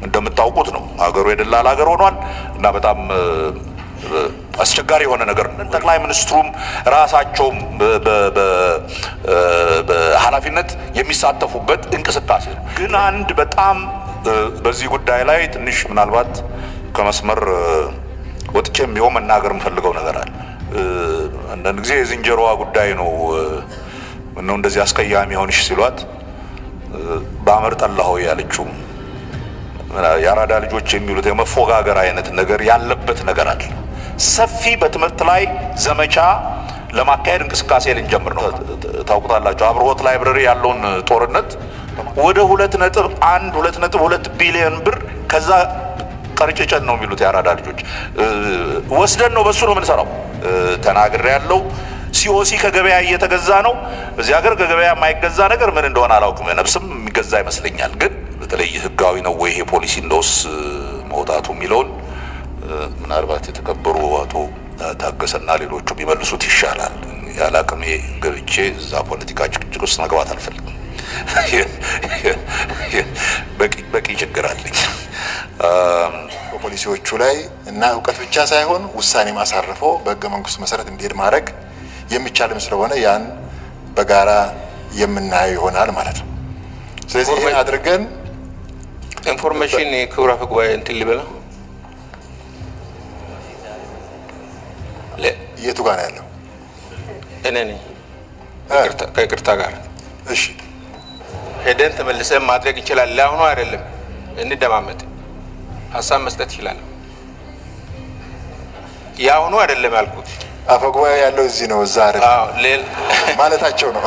እንደምታውቁት ነው። ሀገሩ የደላላ ሀገር ሆኗል እና በጣም አስቸጋሪ የሆነ ነገር ነው። ጠቅላይ ሚኒስትሩም ራሳቸውም በኃላፊነት የሚሳተፉበት እንቅስቃሴ ነው። ግን አንድ በጣም በዚህ ጉዳይ ላይ ትንሽ ምናልባት ከመስመር ወጥቼም ቢሆን መናገር የምፈልገው ነገር አለ። አንዳንድ ጊዜ የዝንጀሮዋ ጉዳይ ነው። ምነው እንደዚህ አስቀያሚ ሆንሽ ሲሏት በአመር ጠላኸው ያለችው፣ የአራዳ ልጆች የሚሉት የመፎጋገር አይነት ነገር ያለበት ነገር አለ። ሰፊ በትምህርት ላይ ዘመቻ ለማካሄድ እንቅስቃሴ ልንጀምር ነው። ታውቁታላችሁ፣ አብርሆት library ያለውን ጦርነት ወደ 2.1 2.2 ቢሊዮን ብር ከዛ ቀርጭጨን ነው የሚሉት የአራዳ ልጆች ወስደን ነው፣ በሱ ነው የምንሰራው። ተናግሬ ያለው COC ከገበያ እየተገዛ ነው። እዚህ ሀገር ከገበያ የማይገዛ ነገር ምን እንደሆነ አላውቅም። ነፍስም የሚገዛ ይመስለኛል። ግን በተለይ ህጋዊ ነው ወይ ይሄ ፖሊሲ እንደውስ መውጣቱ የሚለውን ምናልባት የተከበሩ አቶ ታገሰና ሌሎቹ ቢመልሱት ይሻላል። ያለ አቅሜ ገብቼ እዛ ፖለቲካ ጭቅጭቅ ውስጥ መግባት አልፈልግም። በቂ ችግር አለኝ። በፖሊሲዎቹ ላይ እና እውቀት ብቻ ሳይሆን ውሳኔ ማሳርፎ በህገ መንግስቱ መሰረት እንዲሄድ ማድረግ የሚቻልም ስለሆነ ያን በጋራ የምናየው ይሆናል ማለት ነው። ስለዚህ ይህን አድርገን Information ክቡር አፈ ጉባኤ እንትን ሊበላ የቱ ጋር ነው ያለው? እኔ ነኝ ከይቅርታ ጋር። እሺ። ሄደን ተመልሰን ማድረግ እንችላለን። ለአሁኑ አይደለም፣ እንደማመጥ ሀሳብ መስጠት ይችላል። የአሁኑ አይደለም ያልኩት። አፈ ጉባኤ ያለው እዚህ ነው፣ እዛ አይደለም ማለታቸው ነው።